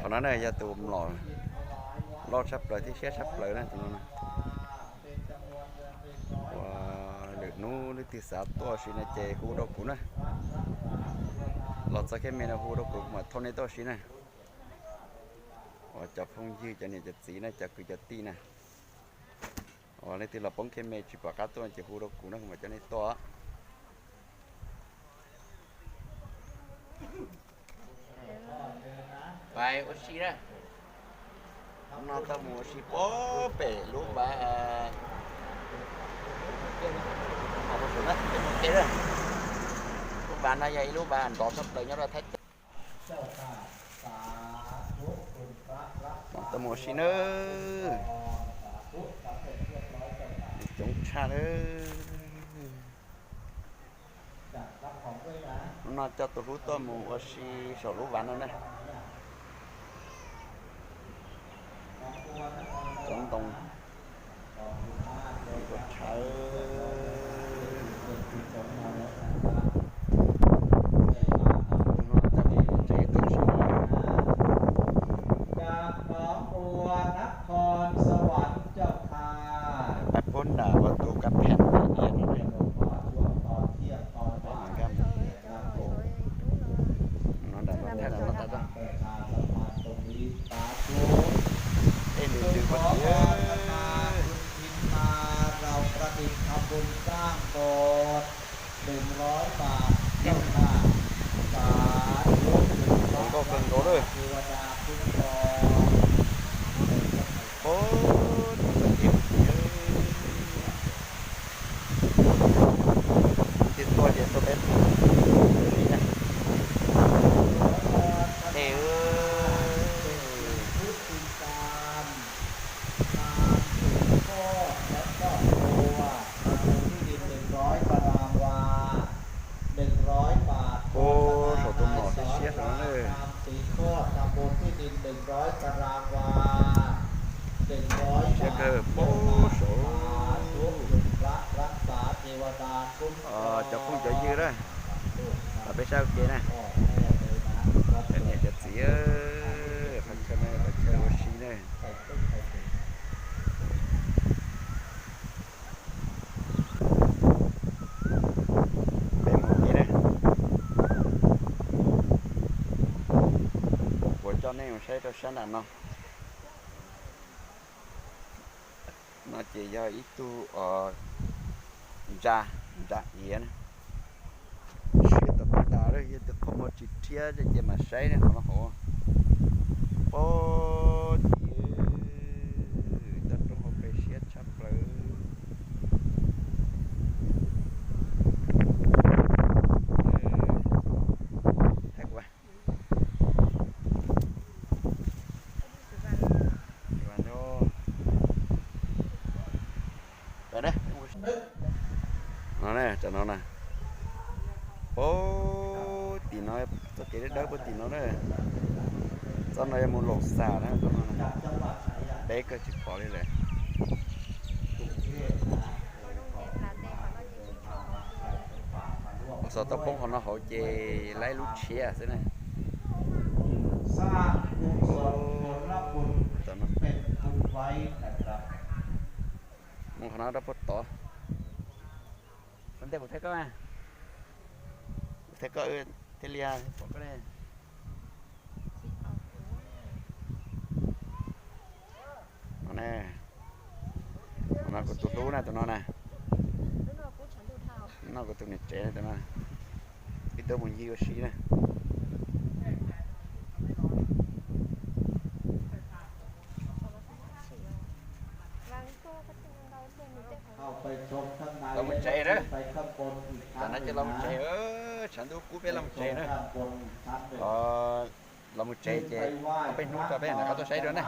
Tus no na yog tus mlom loj tshaj plaws thiab siab tshaj plaws na tus no. Ua, lwm hnub leej twg xav tuaj si no ces hu rau kuv na. Los txog kiag me no hu rau kuv, kuv mam thauj nej tuaj si na. Ua cov phooj ywg, cov niam cov txiv na, cov kwv cov tij na. Ua leej twg los poob kiag me tsis pom qab tuaj ces hu rau kuv na, kuv mam coj nej tuaj. Pais ua si na. Hnub no tuaj mus ua si puag pem lub vaj, lub vaj no yog ib lub vaj nrov tshaj plaws nyob rau Thaib Teb. Tuaj mus ua si nawb. Coob tshaj nawb. Hnub no coj tus hlub tuaj mus ua si saum lub vaj no na. Cov ntoo, cov ntoo tshawv. Hnub no coj tus tsev tuaj ua si. Pab puag nram ua tus kab phem no na. Peb mam nkag mus no nram no thaij no no tas. Ej, lwm lwm puag tim. Zoo nkauj kawg nkaus lawm. Puag tim puag tim. Leej twg tuaj ces tuaj peb ua si na. Ej, puag saum tus mlom siab siab saum no na. Siab kawg puag saud. Cov phooj cov ywg na, los peb saib ua ke na. Cov niam cov txiv, qhov chaw no qhov chaw ua si na. Peb mus ua ke na. Kuv coj nej mus saib rau sab nram no. No ces yog ib tug ntsa, ntsa iav na. Siab tau tas lawm, yog tus qhov muag tsis rhiab ces mam saib ne qhov no hauv. Puag tim, toj roob hauv pes siab tshaj plaws. Thaij kuv. No na, cov no na. Puag tim no, txoj kev dawb dawb puag tim no na. Txoj no yog mus Loos Xas na, txoj no na. Deb kawg tsis pom li lawm. Ua xov tau poob qhov no hauv ces laib lub tshiab xwb na. Mus qhov no rau puag tod. Ua ntej kuv thaij koj, kuv thaij koj thiaj li pom koj ne. No ne, no kuv tus hlub na, tus no na. No kuv tus niam tsev na, tus no. Peb tuaj mus ncig ua si na. Los mus tsev na. Tam no ces los mus tsev, tshav ntuj kub peb los mus tsev na. Los mus tsev ces ob peb hnub tso peb mam rov qab tuaj saib dua na.